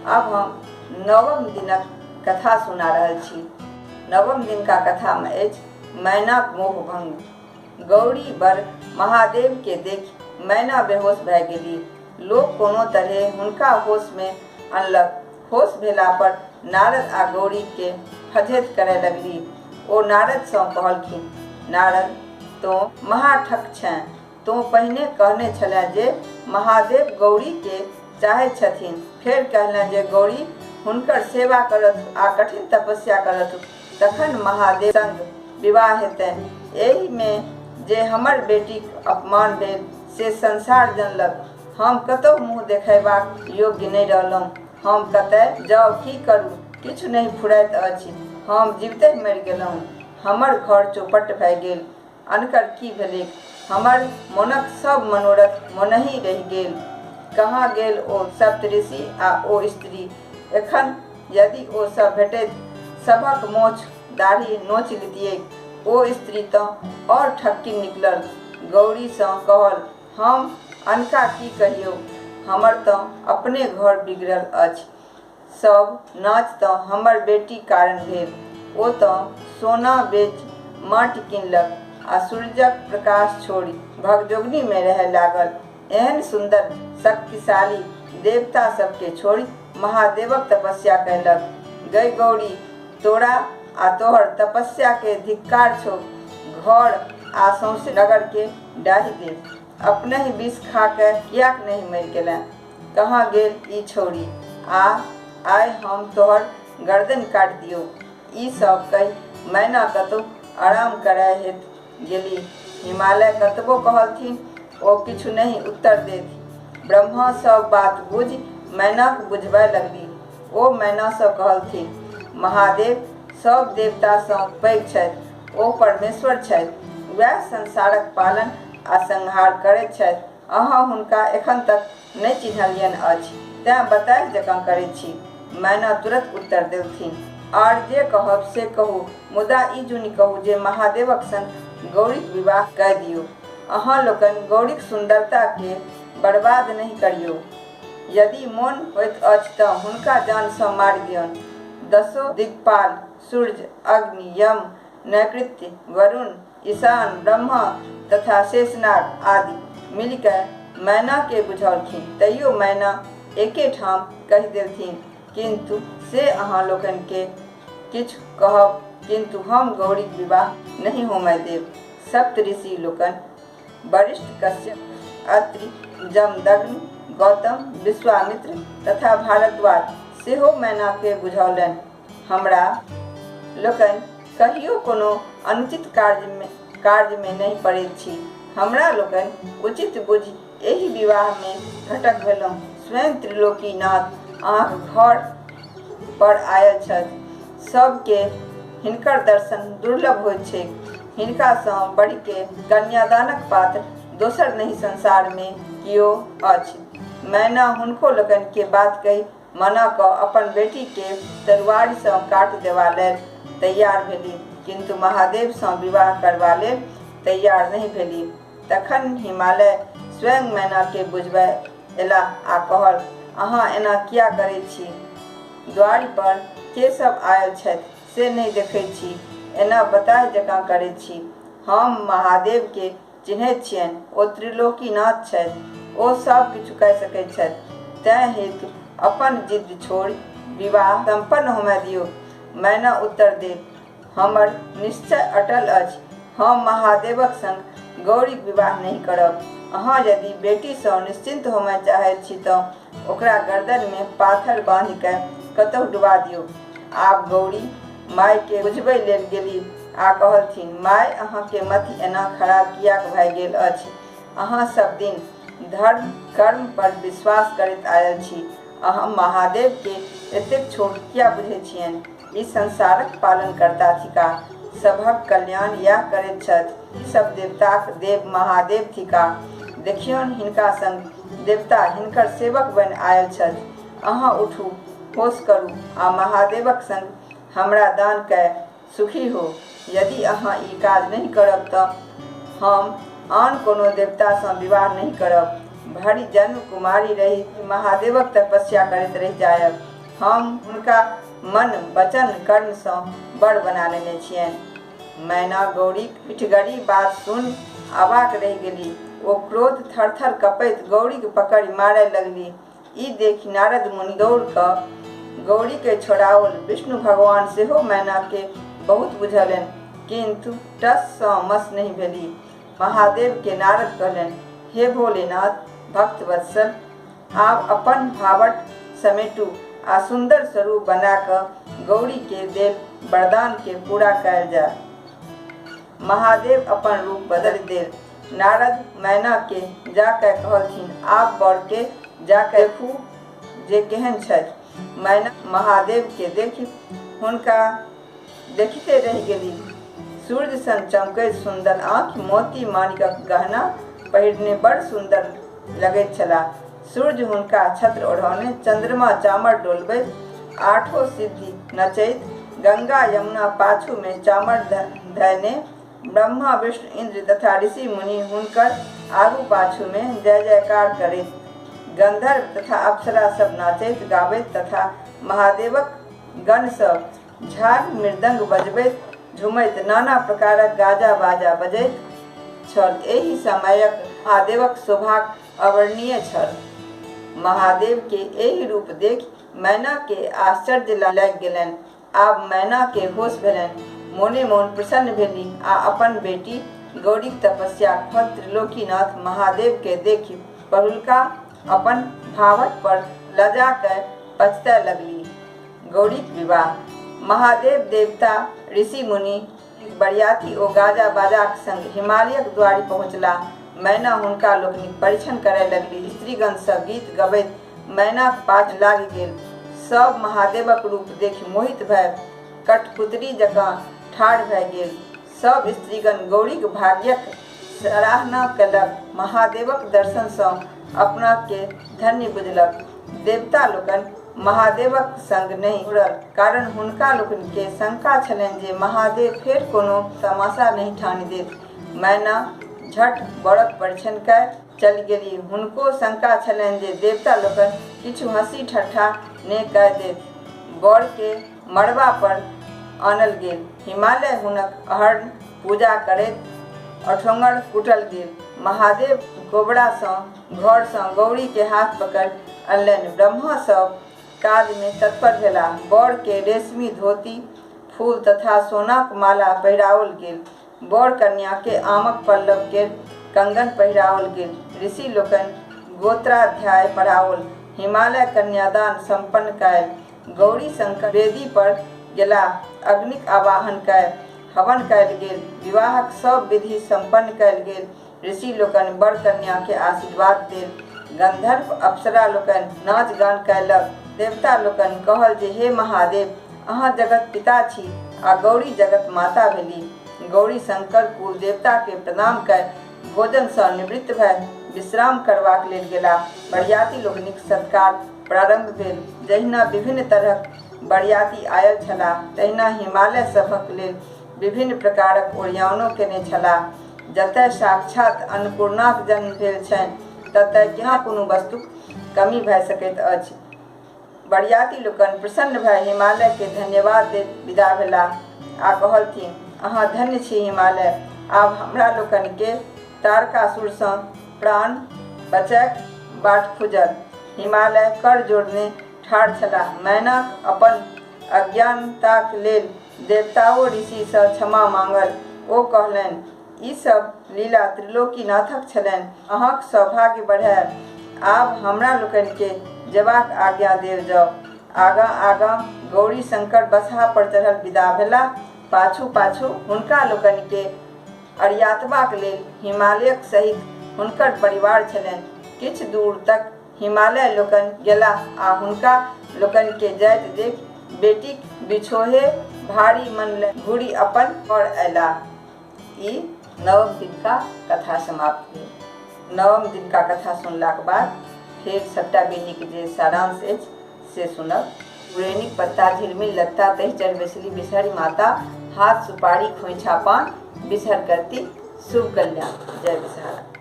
आब हम नवम दिनक कथा सुना रहल छी। नवम दिनका कथामे अछि मैनाक मोहभंग। गौरी बर महादेव के देखि मैना बेहोश भए गेली। लोक कोनो तरहे हुनका होश मे अनलक। होश भेला पर नारद आ गौरी के फझैत करय लगली। ओ नारद सँ कहलखिन, नारद, तों महाठक छें। तों पहिने कहने छलें जे महादेव गौरी के चाहैत छथिन, फेर कहलें जे गौरी हुनकर सेवा करथु आ कठिन तपस्या करथु, तखन महादेव संग विवाह हेतनि। एहि मे जे हमर बेटीक अपमान भेल से संसार जनलक। हम कतहु मुँह देखयबाक योग्य नहि रहलहुँ। हम कतय जाउ, की करू, किछु नहि फुराइत अछि। हम जीवितहि मरि गेलहुँ। हमर घर चौपट भए गेल। अनकर की भेलैक? हमर मोनक सभ मनोरथ मोनहि रहि गेल। कहाँ गेल ओ सप्तऋषि आ ओ स्त्री? एखन यदि ओ सभ भेटैत, सभक मोछ दाढ़ी नोचि लितिऐक। ओ स्त्री तँ और ठक्किन निकलल। गौरीसँ कहल, हम अनका की कहियौक? हमर तँ अपने घर बिगड़ल अछि। सभ नाच तँ हमर बेटीक कारण भेल। ओ तँ सोना बेचि माटि किनलक आ सूर्यक प्रकाश छोड़ि भगजोगनीमे रहय लागल। एहन सुन्दर शक्तिशाली देवता सभकेँ छोड़ि महादेवक तपस्या कयलक। गै गौरी, तोरा आ तोहर तपस्याकेँ धिक्कार छौक। घर आ सौंसे नगरकेँ डाहि दे। अपनहि विष खा कए किएक नहि मरि गेलेँ? कहाँ गेल ई छौड़ी? आ आइ हम तोहर गरदनि काटि दियौक। ई सभ कहि मैना कतहु आराम करय हेतु गेलीह। हिमालय कतबो कहलथिन, ओ किछु नहि उत्तर देथि। ब्रह्मा सभ बात बूझि मैनाक बुझबय लगलीह। ओ मैनासँ कहलथिन, महादेव सभ देवतासँ पैघ छथि। ओ परमेश्वर छथि। वैह संसारक पालन आ संहार करैत छथि। अहाँ हुनका एखन तक नहि चिन्हलियनि अछि, तेँ बताहि जकाँ करैत छी। मैना तुरत उत्तर देलथिन, आर जे कहब से कहू, मुदा ई जुनि कहू जे महादेवक संग गौरीक विवाह कय दियौ। अहाँ लोकनि गौरीक सुन्दरता केँ बर्बाद नहि करियौ। यदि मोन होइत अछि तँ हुनका जान सँ मारि दियौन। दसो दिक्पाल, सूर्य, अग्नि, यम, नैकृत्य, वरुण, ईशान, ब्रह्मा तथा शेषनाग आदि मिलिकय मैना केँ बुझौलखिन, तैयो मैना एके ठाम कहि देलथिन, किन्तु से अहाँ लोकनि केँ किछु कहब, किन्तु हम गौरीक विवाह नहि होमय देब। सप्तऋषि लोकनि वरिष्ठ कश्यप, अत्रि, जमदग्नि, गौतम, विश्वामित्र तथा भारद्वाज सेहो मैना केँ बुझौलनि। हमरा लोकनि कहियो कोनो अनुचित कार्यमे नहि पड़ैत छी। हमरा लोकनि उचित बुझि एहि विवाहमे घटक भेलहुँ। स्वयं त्रिलोकीनाथ अहाँक घर पर आयल छथि। सभकेँ हिनकर दर्शन दुर्लभ होइत छैक। हिनकासँ बढ़िकऽ कन्यादानक पात्र दोसर नहि संसारमे केओ अछि। मैना हुनको लोकनिकेँ बात कहि मना कऽ अपन बेटीकेँ तरुआरिसँ काटि देबा लेल तैयार भेलीह, किन्तु महादेवसँ विवाह करबा लेल तैयार नहि भेलीह। तखन हिमालय स्वयं मैनाकेँ बुझबय अयलाह आ कहल, अहाँ एना किएक करैत छी? द्वारि पर के सभ आयल छथि से नहि देखैत छी? एना बताह जकाँ करैत छी? हम महादेवकेँ चिन्हैत छियनि। ओ त्रिलोकीनाथ छथि। ओ सभ किछु कय सकैत छथि। तेँ हेतु अपन जिद्द छोड़ि विवाह सम्पन्न होमय दियौक। मैना उत्तर देल, हमर निश्चय अटल अछि। हम महादेवक संग गौरीक विवाह नहि करब। अहाँ यदि बेटीसँ निश्चिन्त होमय चाहैत छी तँ ओकरा गरदनिमे पाथर बान्हि कय कतहु डुबा दियौक। आब गौरी मायकेँ बुझबय लेल गेलीह आ कहलथिन, माय, अहाँके मति एना खराब किएक भए गेल अछि? अहाँ सभ दिन धर्म-कर्म पर विश्वास करैत आयल छी। अहाँ महादेवकेँ एतेक छोट किएक बुझैत छियनि? ई संसारक पालनकर्ता थिकाह। सभक कल्याण यैह करैत छथि। ई सभ देवताक देव महादेव थिकाह। देखियौन, हिनका संग देवता हिनकर सेवक बनि आयल छथि। अहाँ उठू, होश करू आ महादेवक संग हमरा दान कय सुखी होउ। यदि अहाँ ई काज नहि करब तँ हम आन कोनो देवतासँ विवाह नहि करब। भरि जन्म कुमारि रहि महादेवक तपस्या करैत रहि जायब। हम हुनका मन वचन कर्मसँ बड़ बना लेने छियनि। मैना गौरीक मिठगरी बात सुनि अवाक रहि गेली। ओ क्रोध थरथर कँपैत गौरीके पकड़ि मारय लगली। ई देखि नारद मुनि दौड़ कऽ गौरीके छोड़ाओल। विष्णु भगवान सेहो मैनाके बहुत बुझौलनि, किन्तु टससँ मस नहि भेली। महादेवके नारद कहलनि, हे भोलेनाथ, भक्तवत्सल, आब अपन भावट समेटू आ सुन्दर स्वरूप बना कऽ गौरीके देल वरदानके पूरा कयल जाय। महादेव अपन रूप बदलि देल। नारद मैनाके जा कऽ कहलथिन, आब वरके जा कऽ देखू जे केहन छथि। मैना महादेवके देखि हुनका देखिते रहि गेली। सूर्य सन चमकैत सुन्दर आँखि, मोती माणिकक गहना पहिरने बड़ सुन्दर लगैत छलाह। सूर्य हुनका छत्र ओढ़ौने, चंद्रमा चामर डोलबैत, आठो सिद्धि नचैत, गंगा यमुना पाछू में चामर धयने, ब्रह्मा विष्णु इंद्र तथा ऋषि मुनि हुनकर आगू पाछू में जय जयकार करैत, गंधर्व तथा अप्सरा सब नाचैत गाबैत तथा महादेवक गण सब झाल मृदंग बजबैत झुमैत नाना प्रकारक गाजा बाजा बजैत छल। एहि समयक महादेवक शोभा अवर्णनीय छल। महादेव के एहि रूप देखि मैना के आश्चर्य लागि गेलनि। आब मैना के होश भेलनि। मोने मोन प्रसन्न भेली आ अपन बेटी गौरीक तपस्या फल त्रिलोकीनाथ महादेव के देखि पहुलका अपन भावट पर लजा कऽ पछताय लगली। गौरीक विवाह। महादेव देवता ऋषि मुनि बरियाती ओ गाजा बाजाक संग हिमालयक द्वारि पहुँचलाह। मैना हुनका लोकनिक परीक्षण करय लगली। स्त्रीगण सब गीत गबैत मैनाक पाछ लागि गेल। सब महादेवक रूप देखि मोहित भए कठपुतरी जकाँ ठाढ़ भए गेल। सब स्त्रीगण गौरीक भाग्यक सराहना कयलक। महादेवक दर्शनसँ अपना के धन्य बुझलक। देवता लोकनि महादेवक संग नहि उड़ल, कारण हुनका लोकनि के शंका छलनि जे महादेव फेर कोनो तमाशा नहि ठानि देत। मैना झट बरक परिछन कऽ चलि गेली। हुनको शंका छलनि जे देवता लोकनि किछु हँसी ठट्ठा ने कऽ देत। बर के मड़बा पर आनल गेल। हिमालय हुनक अहरण पूजा करैत अठोंगर कुटल गेल। महादेव कोबरासँ घरसँ गौरी के हाथ पकड़ि अनलनि। ब्रह्मा सब काज में तत्पर भेलाह। बर के रेशमी धोती, फूल तथा सोनाक माला पहिराओल गेल। बर कन्या के आमक पल्लव के कंगन पहिराओल गेल। ऋषि लोकनि गोत्राध्याय पढ़ाओल। हिमालय कन्यादान संपन्न कयल। गौरी शंकर वेदी पर गेलाह। अग्निक आवाहन कय हवन कयल गेल। विवाहक सब विधि संपन्न कयल गेल। ऋषि लोकनि वर कन्या के आशीर्वाद देल। गंधर्व अप्सरा लोकनि नाच गान कयलक। देवता लोकनि कहल जे हे महादेव, अहाँ जगत पिता छी आ गौरी जगत माता भेली। गौरी शंकर कुल देवता के प्रणाम कय भोजनसँ निवृत्त भए विश्राम करबाक लेल गेलाह। बरियाती लोकनिक सत्कार प्रारंभ भेल। जहिना विभिन्न तरहक बरियाती आयल छलाह तहिना हिमालय सभक लेल विभिन्न प्रकारक ओरियानो केने छलाह। जतय साक्षात अन्नपूर्णाक जन्म भेल छनि ततय केना कोनो वस्तुक कमी भए सकैत अछि। बरियाती लोकनि प्रसन्न भए हिमालय के धन्यवाद दैत विदा भेलाह आ कहलथिन, अहाँ धन्य छी हिमालय, आब हमरा लोकनि के तारकासुरसँ प्राण बचैक बाट खुजल। हिमालय कर जोड़ने ठाढ़ छलाह। मैनाक अपन अज्ञानताक लेल देवताओ ऋषिसँ क्षमा मांगल। ओ कहलनि, ई सब लीला त्रिलोकीनाथक छलनि। अहाँक सौभाग्य बढ़ाय। आब हमरा लोकनि के जेबाक आज्ञा देल जाओ। आगाँ आगाँ गौरी शंकर बसहा पर चढ़ल विदा भेलाह। पाछू पाछू हुनका लोकनि के अरियातबाक लेल हिमालयक सहित हुनकर परिवार छलनि। किछु दूर तक हिमालय लोकनि गेलाह आ हुनका लोकनि के जाइत देखि बेटीक बिछोहे भारी मन घुरि अपन घर अयलाह। ई नवम दिनका कथा समाप्त भेल। नवम दिनका कथा सुनलाक बाद फेर सबटा बेनीक जे सारांश अछि से सुनब। पुरैनिक पत्ता झिलमिल लत्ता तहि चढ़ बैसली बिसहरि माता, हाथ सुपारी खोइछा पान बिसहर करती शुभ कल्याण। जय बिसहारा।